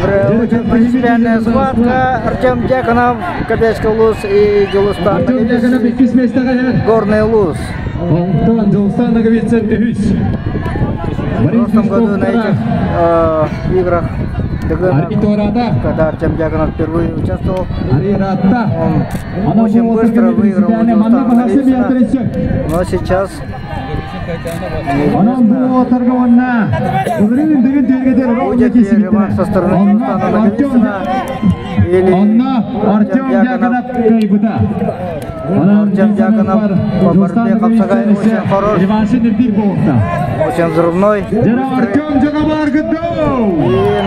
Очень принципиальная схватка. Артем Дьяконов, Кобяцкий улуус и Дьулустан Артем Дьяконов иккис миэстэҕэ Горный улуус. Онтон Дьулустан Ноговицын үһүс. В прошлом году на этих играх Дыгына, когда Артем Дьяконов впервые участвовал, он очень быстро выиграл у Дьулустана Наговицына. Но сейчас будет ли реванш со стороны Дьулустана Наговицына или Артем Дьяконов Артем Дьяконов по борьбе хапсагай очень хорош. Очень взрывной. Артем И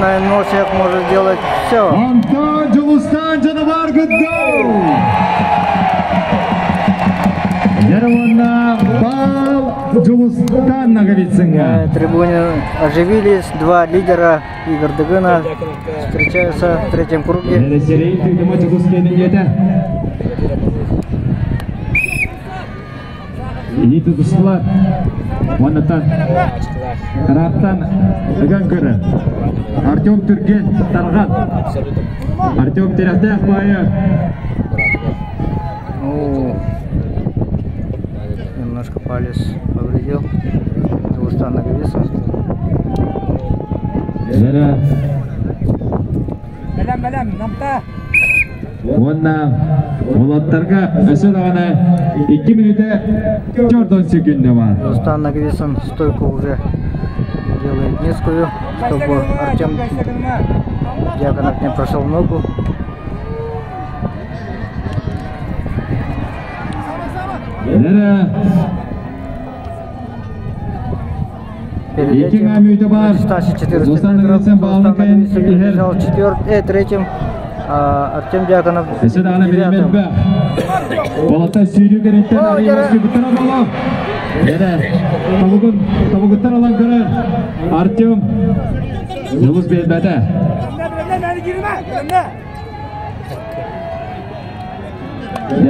на эмоциях может сделать все. Антон Дьулустан Дьулустан На трибуне оживились два лидера игр Дыгына встречаются в третьем круге. Илии тутустулар. Оннуттан ыраахтан ыган көрөр. Артем түргэн, тарҕан. Артем тирэхтээх баайы. Ну, немножко палец повредил. Дьулустан Ноговицын. Дьэ Бэлэм, бэлэм, намта. Уонна уолаттарга өссө даҕаны 2 мүнүүтэ 40 секунда бар. Дьулустан Ноговицын стойку уже делает низкую, чтобы Артем Дьяконов не прошел ногу. Дьэ Перед Екі этим мүнүүтэ на бар. дистанции 400 Дьулустан метров Ноговицын Дьулустан баалын кыайан Ноговицын иһэр. бежал третьим, а Артем Дьяконов Өссө даҕаны девятым. бириэмэ Уолаттар сүүрүү кэриттэн О, арыйа дьэ. бұттара боло. Дьэ тобугун тобугуттан ылан көрөр. Артем Дьулус биэрбэтэ. Бэлэмнэ, бэлэмнэ, кииримэ, бэлэмнэ.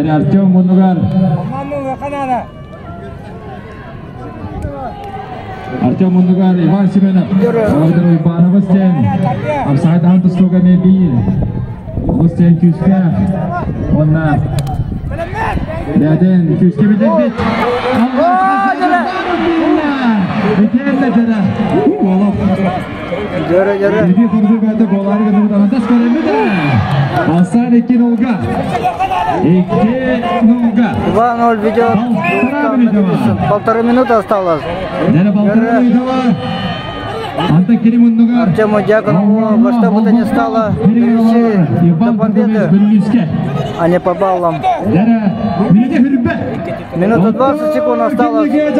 Дьэ Артем муннугар Мамму, канада. Артем муннугар Иван Семенов. Олордор Уйбанова стен. Апсайдан тустууга биир. Олус тен күүстээх. Онна Бэлэмнэ. Бэйэтин күүскэ билэрбит. О, дьэ. Итиэннэ дьэ. Олох. Дьэ, дьэ. Иди курдук это болар гыныр көрөмүт. Асан 2-0. 2-0. 2-0 ведет Дьулустан Ноговицын. Полторы минуты осталось. Дьэ полтора мүнүүтэ бар. Антон кини муннугар. Артему Дьяконову во что бы то ни стало довести до победы, а не по баллам. Дьэ мүнүүтэ 20. Минута 20 секунд осталось. Дьэ!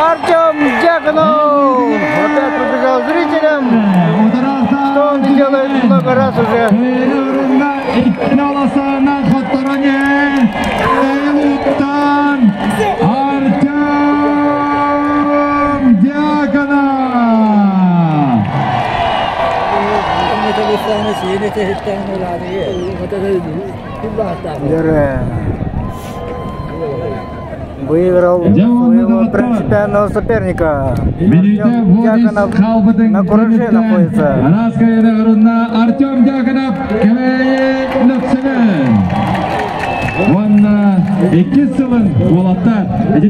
Артем Дьяконов опять побежал зрителям, что он и делает много раз уже. Икки хотторон Улуустан Артем Дьяконов. Дьэ. Выиграл своего принципиального соперника. Артем Дьяконов на кураже находится. Артем Дьяконов Кэбээйи Нөхсөнөн. Уонна иккис сылын уолаттар. Эти